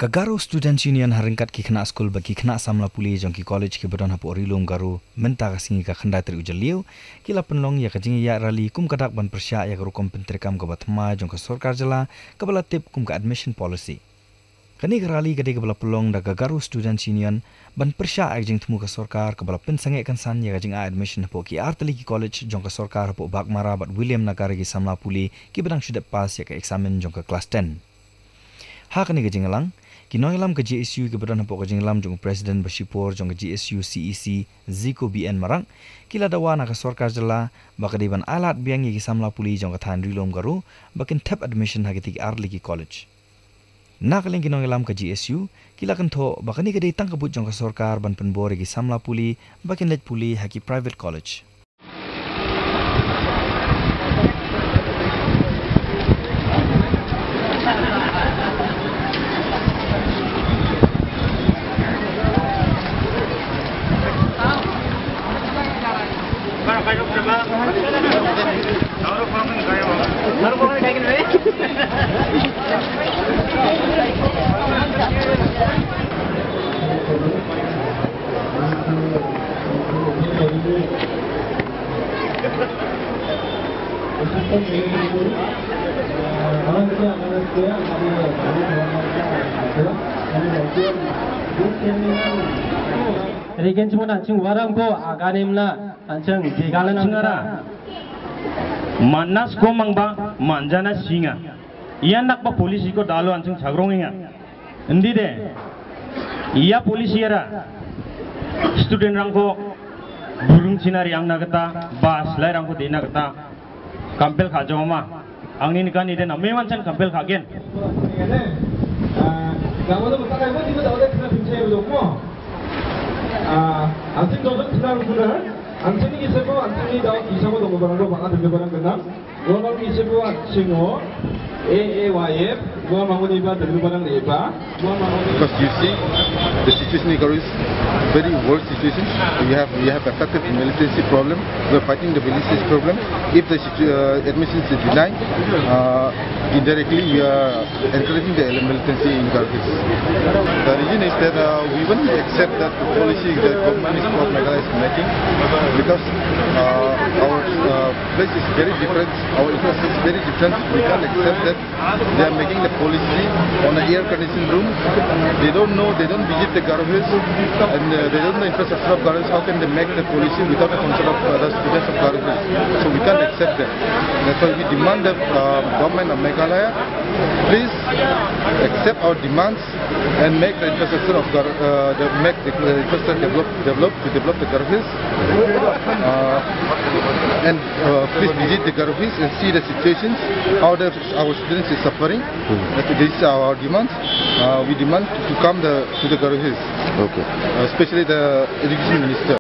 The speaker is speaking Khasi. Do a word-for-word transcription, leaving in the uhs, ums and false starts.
Ka Garo Students Union ha ryngkat ki khynnah skul bad ki khynnah samla pule jong ki college kiba don hapoh Ri Lum Garo mynta ka sngi ka khyndai tarik u Jylliew ki la pynlong ïa ka jingïaid rally kum ka dak ban pyrshah ïa ka rukom pyntreikam kaba thymmai jong ka sorkar jylla kaba la tip kum ka admission policy. Kane ka rally ka dei kaba la pynlong da ka Garo Students Union ban pyrshah ïa ka jingthmu ka sorkar kaba la pynsangeh kynsan ïa ka jingai admission hapoh ki artylli ki college jong ka sorkar hapoh Baghmara bad Williamnagar ïa ki samla pule kiba dang shu dep pass ïa ka eksamin jong ka klas ten. Ha kane ka jingïalang, ki nongïalam ka G S U kiba don hapoh ka jingïalam jong u President ba shipor jong ka G S U C E C, Ziko B N Marak, ki la dawa na ka sorkar jylla ba ka dei ban ailad biang ïa ki samla pule jong ka thaiñ Ri Lum Garo ba kin thep admission ha kitei ki artylli ki college. Na ka liang ki nongïalam ka G S U ki la kynthoh ba kane ka dei tang ka buit jong ka sorkar ban pynbor ïa ki samla pule ba kin leit pule ha ki private college. Regen cuma na cing warang ko agane mna ancang di galan cingara. Manas ko mangba manjana singa. Ia nak ba polisi ko dalo ancang sagrong inga. Endi de. Ia polisi era. Student rangko burung cina riang na kata, bas lai rangko dina kata. Kampel kha joma. Angni ni kani de na mewan chan kampel kha gen. Ah, gawa da mata kai mo di ko dawa da kena pinche lo mo. Ah, anting dodon kena rukunar. Anting ni sebo, anting ni dawa kisa mo dong barang do banga dong barang kena. Gua mau ngisi buat singo, A A Y F, gua mau ni ba dulu barang lepa, gua mau ni. Because you see, the situation in Garo is very worse situation. We have, we have effective militancy problem. We are fighting the militancy problem. If the situ-, uh, admission is denied, uh, indirectly we are encouraging the militancy in Garo Hills. The reason is that, uh, we won't accept that the policy the government is, of Meghalaya is making, because, uh, our, uh, place is very different, our interest is very different. We can't accept that they are making the policy on the air conditioned room. They don't know, they don't visit the Garo Hills, and, uh, they don't know infrastructure of Garo Hills. How can they make the policy without the consult of, uh, the students of Garo Hills? So we can't accept that. That's why we demand the, uh, government of Meghalaya, please accept our demands and make the infrastructure of Garo, uh, the, make the, the infrastructure develop, develop, to develop the Garo Hills. Uh, and, uh, please visit the Garo Hills and see the situations, how the, our students is suffering. Hmm. That, these are our demands. Uh, we demand to, to come the, to the Garo Hills. Okay. Uh, especially the education minister.